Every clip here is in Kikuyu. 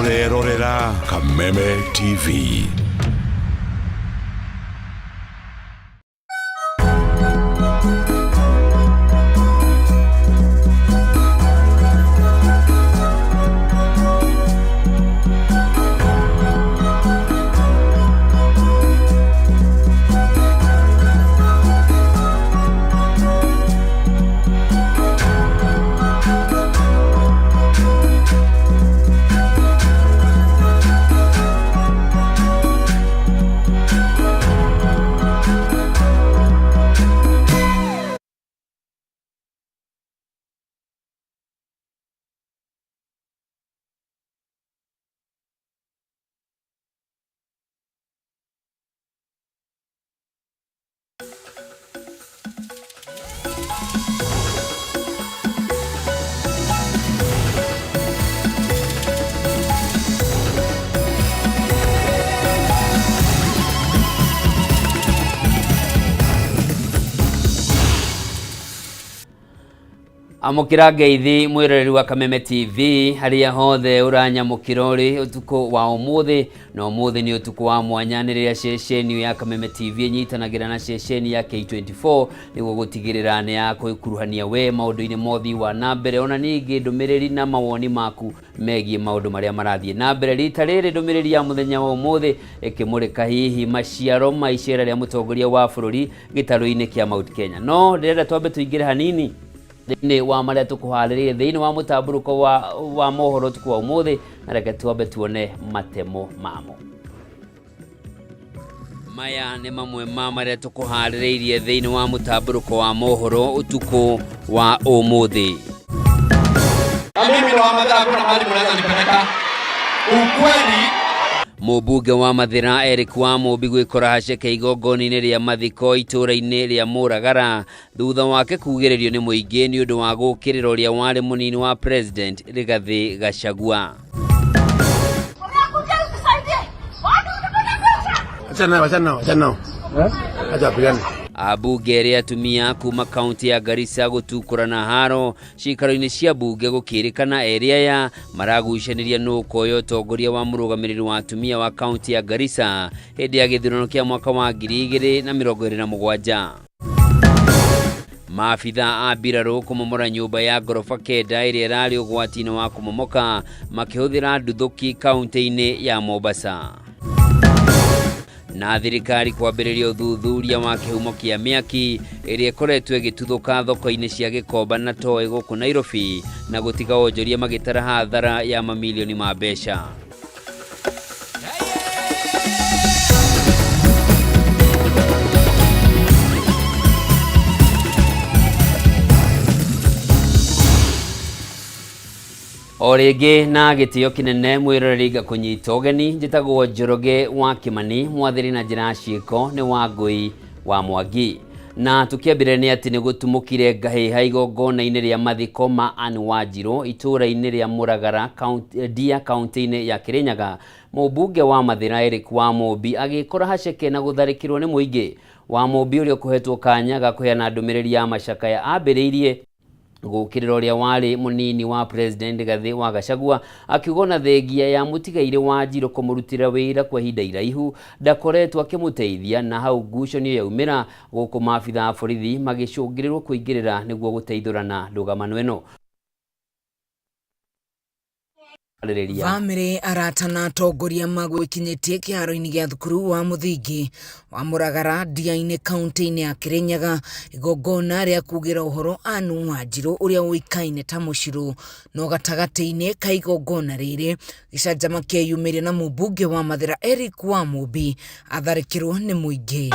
Ũrerorera Kameme TV. Amũkĩra ngeithi mwĩroreri wa Kameme TV harĩa hothe ũranyamũkĩra ũrĩ ũtukũ wa ũmũthĩ. Na ũmũthĩ nĩ ũtukũ wa mwanya nĩ rĩrĩa ceceni ya Kameme TV ĩnyitanagĩra na ceceni ya K24 nĩguo gũtigĩrĩra nĩ ya kũkuruhania we maũndũ-inĩ mothe wa na mbere, ona ningĩ ndũmĩrĩri na mawoni maku megiĩ maũndũ marĩa marathiĩ na mbere. Rita rĩrĩ ndũmĩrĩri ya mũthenya wa ũmũthĩ ĩkĩmũrĩka hihi maciaro ma icera rĩa mũtongoria wa bũrũri gĩtarũ-inĩ kĩa Mount Kenya. No ndĩrenda twambe tũingĩre hanini thĩinĩ wa marĩa tũkũharĩrĩirie thĩinĩ wa mũtambũrũko wa mohoro ũtukũ wa ũmũthĩ, na reke twambe tuone matemo mamo. Maya nĩ mamwe ma marĩa tũkũharĩrĩirie thĩinĩ wa mũtambũrũko wa mohoro ũtukũ wa ũmũthĩ. Na mimi ni wa Mathira, hakuna mahali mnaweza nipeleka. Ukweli. Mũmbunge wa Mathira Eric Wamũmbi gwĩkora haceke igongona-inĩ rĩa mathiko itũũra-inĩ rĩa Mũragara thutha wake kugĩrĩrio nĩ mũingĩ nĩ ũndũ wa gũkĩrĩra ũrĩa warĩ mũnini wa President Rigathi Gachagua. Achana nao, achana nao, achana nao. Acha wapigane. Ambunge erĩ atumia kuma kaunti ya Garissa gũtukũrana haro ciikaro-inĩ cia mbunge gũkĩrĩkana erĩ aya maragucanĩria nũ ũkoya ũtongoria wa mũrũgamĩrĩri wa atumia wa kaunti ya Garissa hĩndĩ ya gĩthurano kĩa mwaka wa 2027. Maabitha a mbirarũ kũmomora nyũmba ya ngoroba 9 ĩrĩa ĩrarĩ ũgwati-inĩ wa kũmomoka makĩhũthĩra nduthũki kaunti-inĩ ya Mombasa. Na thirikari kwambĩrĩria ũthuthuria wa kĩhumo kĩa mĩaki ĩrĩa ĩkoretwo ĩgĩtuthũka thoko-inĩ cia Gĩkomba na Toi gũkũ Nairobi na gũtiga onjoria magĩtara hathara ya mamilioni ma mbeca. O rĩngĩ na gĩtĩo kĩnene mwĩroreri ngakũnyita ũgeni, njĩtagwo Njoroge wa Kĩmani, mwathĩri na njĩra ya ciĩko nĩ Wangũi wa Mwangi. Na tũkĩambĩrĩria nĩ atĩ nĩ gũtumũkire ngahĩha igongona-inĩ rĩa mathiko ma Anne Wanjirũ itũũra-inĩ rĩa Mũragara, Ndia, kaunti-inĩ ya Kĩrĩnyaga. Mũmbunge wa Mathĩra Eric Wamũmbi agĩkora haceke na gũtharĩkĩrwo nĩ mũingĩ. Wamũmbi ũrĩa ũkũhetwo kanya ga kũheana ndũmĩrĩri ya macakaya ambĩrĩirie gũkĩrĩra ũrĩa warĩ mũnini wa President Rigathi wa Gachagua akiuga ona thengia ya mũtigairĩ Wanjirũ kũmũrutĩra wĩra kwa ihinda iraihu ndakoretwo akĩmũteithia, na hau ngucanio yaumĩra gũkũ maabitha a borithi magĩcũngĩrĩrwo kũingĩrĩra nĩguo gũteithũrana ndũgamano ĩno. Bamĩrĩ, arata na atongoria magwĩkinyĩtie kĩharo-inĩ gĩa thukuru wa mũthingi wa Mũragara Ndia-inĩ kaunti-inĩ ya Kĩrĩnyaga igongona rĩa kugĩra ũhoro Anne Wanjirũ ũrĩa ũĩkaine ta Mũcirũ. No gatagatĩ-inĩ ka igongona rĩrĩ gĩcanjama kĩeyumĩria na mũmbunge wa Mathĩra Eric Wamũmbi atharĩkĩrwo nĩ mũingĩ.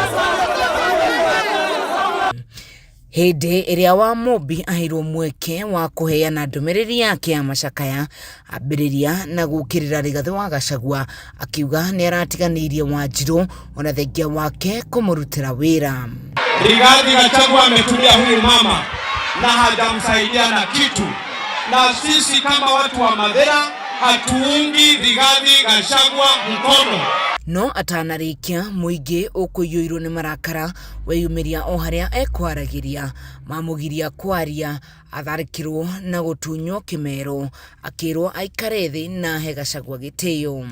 Hĩndĩ ĩrĩa Wamũmbi aheirwo mweke wa kũheana ndũmĩrĩri yake ya macakaya, ambĩrĩria na gũkĩrĩra Rigathĩ wa Gachagua akiuga nĩ aratiganĩirie Wanjirũ ona thengia wake kũmũrutĩra wĩra. Rigathi Gachagua ametumia huyu mama na hajamsaidia na kitu, na sisi kama watu wa Mathira hatuungi Rigathi Gachagua mkono. No atanarĩkia mũingĩ ũkũiyũirwo nĩ marakara weyumĩria o harĩa ekwaragĩria mamũgiria kwaria atharĩkĩrwo na gũtunywo kĩmero akĩrwo aikare thĩ na ahe Gachagua gĩtĩo.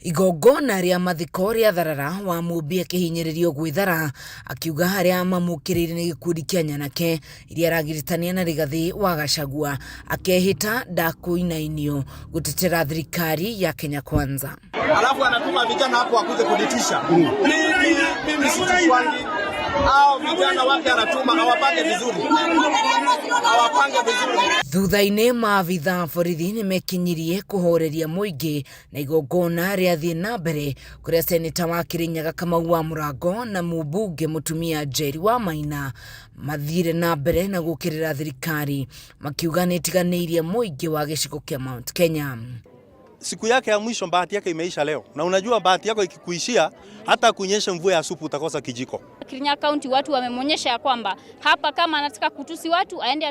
Igongona rĩa mathiko rĩa Tharara wa Mumbi akĩhinyĩrĩrio gwĩthara akiuga harĩa mamũkĩrĩire nĩ gĩkundi kĩa nyanake iria aragiritania na Rigathi wa Gachagua akehĩta ndakũinainio gũtetera thirikari ya Kenya Kwanza. Alafu anatuma vijana hapo wakuje kunitisha. Mimi sitishwangi. Hao vijana wake anatuma awapange vizuri. Awapange vizuri. Thutha-inĩ maabitha a borithi nĩmekinyirie kũhoreria mũingĩ na igongona rĩathiĩ na mbere kũrĩa seneta wa Kirinyaga Kamau wa Mũrango na mũmbunge mũtumia Njeri wa Maina mathire na mbere na gũkĩrĩra thirikari makiuga nĩĩtiganĩirie mũingĩ wa gĩcigo kĩa Mount Kenya. Siku yake ya mwisho bahati yake imeisha leo, na unajua bahati yako ikikuishia, hata kunyesha mvua ya supu utakosa kijiko. Kirinyaga County watu wamemwonyesha ya kwamba hapa kama anataka kutusi watu aende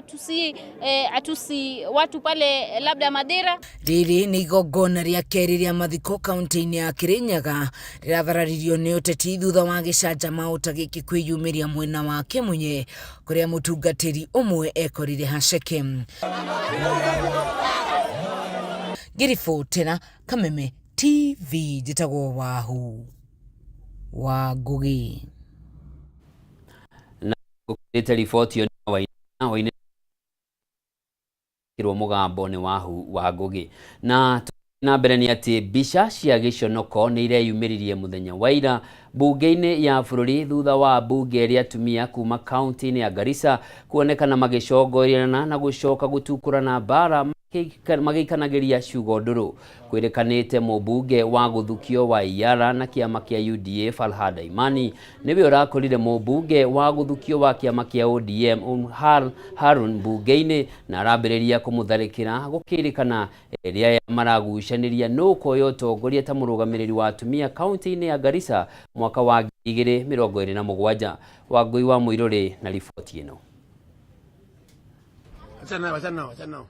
atusi watu pale labda Madera. Rĩrĩ nĩ igongona rĩa kerĩ rĩa mathiko kaunti-inĩ ya Kirinyaga rĩrathararirio nĩ ũteti thutha wa gĩcanjama ũta gĩkĩ kwĩyumĩria mwena wa Kĩmunye kũrĩa mũtungatĩri ũmwe ekorire haceke. Ngĩribotera Kameme TV njĩtagwo Wahu wa Ngugi. Na gũkĩrĩte riboti ĩyo wainĩrwo mũgambo nĩ Wahu wa Ngugi. Na na mbere nĩ atĩ mbica cia gĩconoko nĩ ireyumĩririe mũthenya wa ira mbunge-inĩ ya bũrũri thutha wa mbunge ĩrĩa atumia kuma kaunti-inĩ ya Garissa kuonekana magĩcongoirana na gũcoka gũtukũrana mbara magĩikanagĩria ciugo ndũrũ. Kwĩrĩkanĩte mũmbunge wa gũthukio wa Iyara na kĩama kĩa UDA Falhada Imani nĩwe ũrakorire mũmbunge wa gũthukio wa kĩama kĩa ODM Harun mbunge-inĩ na arambĩrĩria kũmũtharĩkĩra gũkĩrĩkana ĩrĩa maragucanĩria nũ ũkoya ũtongoria ta mũrũgamĩrĩri wa atumia kaunti-inĩ ya Garissa mwaka wa 2027. Wangũi wa Mũirũrĩ na riboti ĩno. Achana nao, achana nao.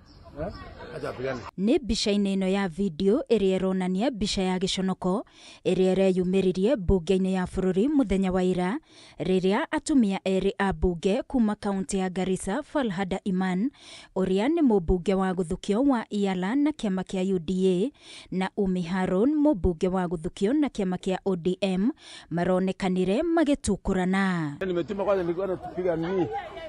Nĩ mbica-inĩ ĩno ya video ĩrĩa ĩronania mbica ya gĩconoko ĩrĩa ĩreyumĩririe mbunge-inĩ ya bũrũri mũthenya wa ira rĩrĩa atumia erĩ a mbunge kuma kaunti ya Garissa Falhada Iman ũrĩa nĩ mũmbunge wa gũthukio wa Iyala na kĩama kĩa UDA na Umi Harun mũmbunge wa gũthukio na kĩama kĩa ODM maronekanire magĩtukũrana. Nimetuma kwanza nilikuwa napiga nini?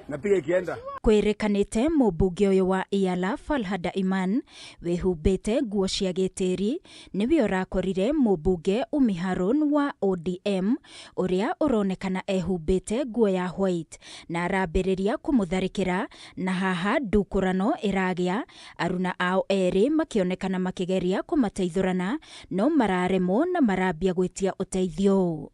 Napiga ikienda. Kwĩrĩkanĩte mũmbunge ũyũ wa Iyala Falhada Iman wĩhumbĩte nguo cia gĩtĩri nĩwe ũrakorire mũmbunge Umi Harun wa ODM ũrĩa ũronekana ehumbĩte nguo ya white na arambĩrĩria kũmũtharĩkĩra na haha ndukũrano ĩragĩa aruna ao erĩ makĩonekana makĩgeria kũmateithũrana no mararemwo na marambia gwĩtia ũteithio.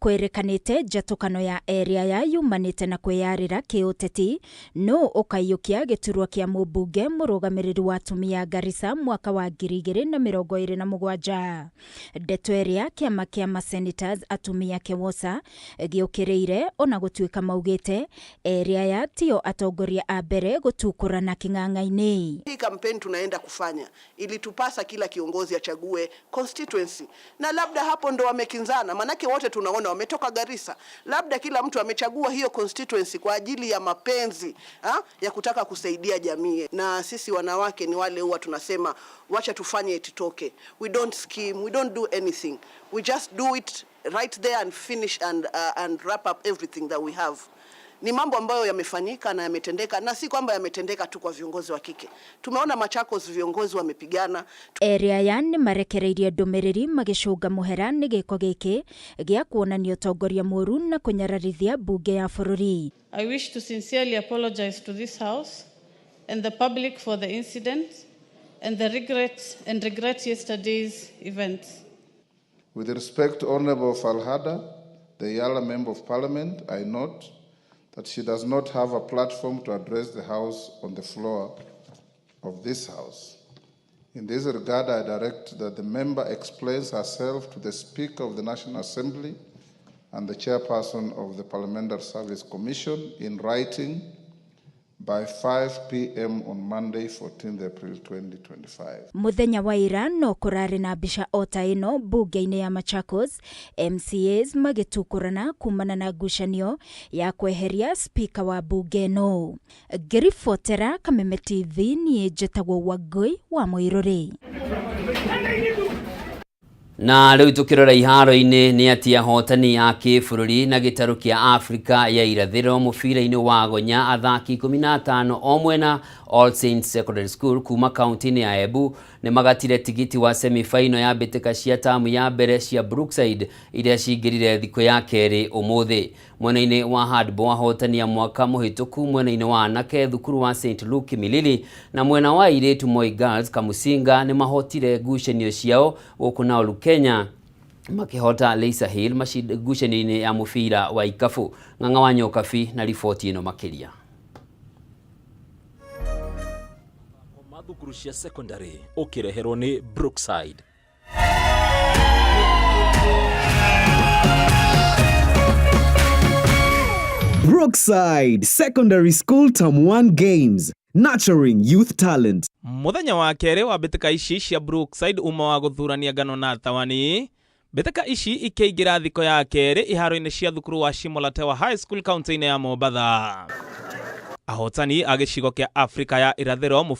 Kwĩrĩkanĩte njatũkano ya area ya yumanĩte na kwĩyarĩra kĩũteti no ũkaiyũkia gĩturwa kĩa mũmbunge mũrũgamĩrĩri wa atumia Garissa mwaka wa 2027. Ndeto ĩrĩa kĩama kĩa masenators atumia KEWOSA gĩũkĩrĩire ona gũtuĩka maugĩte area ya tio atongoria a mbere gũtukũrana kĩng'ang'a-inĩ. Hii kampeni tunaenda kufanya ilitupasa kila kiongozi achague constituency, na labda hapo ndo wamekinzana, manake wote tunaona wametoka Garissa. Labda kila mtu amechagua hiyo constituency kwa ajili ya mapenzi ya kutaka kusaidia jamii. Na sisi wanawake ni wale huwa tunasema wacha tufanye ititoke. We don't scheme, we don't do anything. We just do it right there and finish and wrap up everything that we have. Ni mambo ambayo yamefanyika na yametendeka, na si kwamba yametendeka tu kwa viongozi wa kike. Tumeona Machakos viongozi wamepigana. Area ya nĩ marekereirie ndũmĩrĩri magĩcũnga mũhera nĩ gĩko gĩkĩ gĩa kuonania ũtongoria mũũru na kũnyararithia mbunge ya bũrũri. I wish to sincerely apologize to this house and the public for the incident and the regret yesterday's events. With respect to Honorable Falhada, the Yala Member of Parliament, I note that she does not have a platform to address the House on the floor of this House. In this regard, I direct that the member explains herself to the Speaker of the National Assembly and the Chairperson of the Parliamentary Service Commission in writing by 5 p.m. on Monday, 14th April 2025. Muthenya wa ira no kũrarĩ na mbica o ta ĩno mbunge-inĩ ya Machakos, MCAs magĩtukũrana kumana na ngucanio ya kweheria spika wa mbunge ĩno. Ngĩribotera Kameme TV, niĩ njĩtagwo Wangũi wa Mũirũrĩ. Na rĩu tũkĩrora iharo-inĩ nĩ atĩ ahotani a kĩbũrũri na gĩtarũ kĩa Afrika ya irathĩro mũbira-inĩ wa gonya athaki 15 o mwena All Saints Secondary School kuma kaunti-inĩ ya Embu nĩ magatire tigiti wa semi-final ya mbĩtĩka cia tamu ya mbere cia Brookside iria cingĩrire thikũ ya kerĩ ũmũthĩ. Mwena-inĩ wa handball ahotani a mwaka mũhĩtũku mwena-inĩ wa anake thukuru wa St Luke Kimilili na mwena wa airĩtu Moi Girls Kamusinga nĩ mahotire ngucanio ciao gũkũ nao Lukenya makĩhota Leisa Hill ngucanio-inĩ ya mũbira wa ikabu. Ng'ang'a wa Nyokabi na riboti ĩno makĩria. Thukuru cia secondary ũkĩreherwo nĩ Brookside. Brookside Secondary School Term 1 Games, nurturing youth talent. Muthenya wa kerĩ wa mbĩtĩka ici cia Brookside uma wa gũthurania ngano na thawani. Mbĩtĩka ici ikĩingĩra thikũ ya kerĩ iharo-inĩ cia thukuru wa Shimo la Tewa High School kaunti-inĩ ya Mombatha. Ahotani a gĩcigo kĩa Afrika ya irathĩro mũbira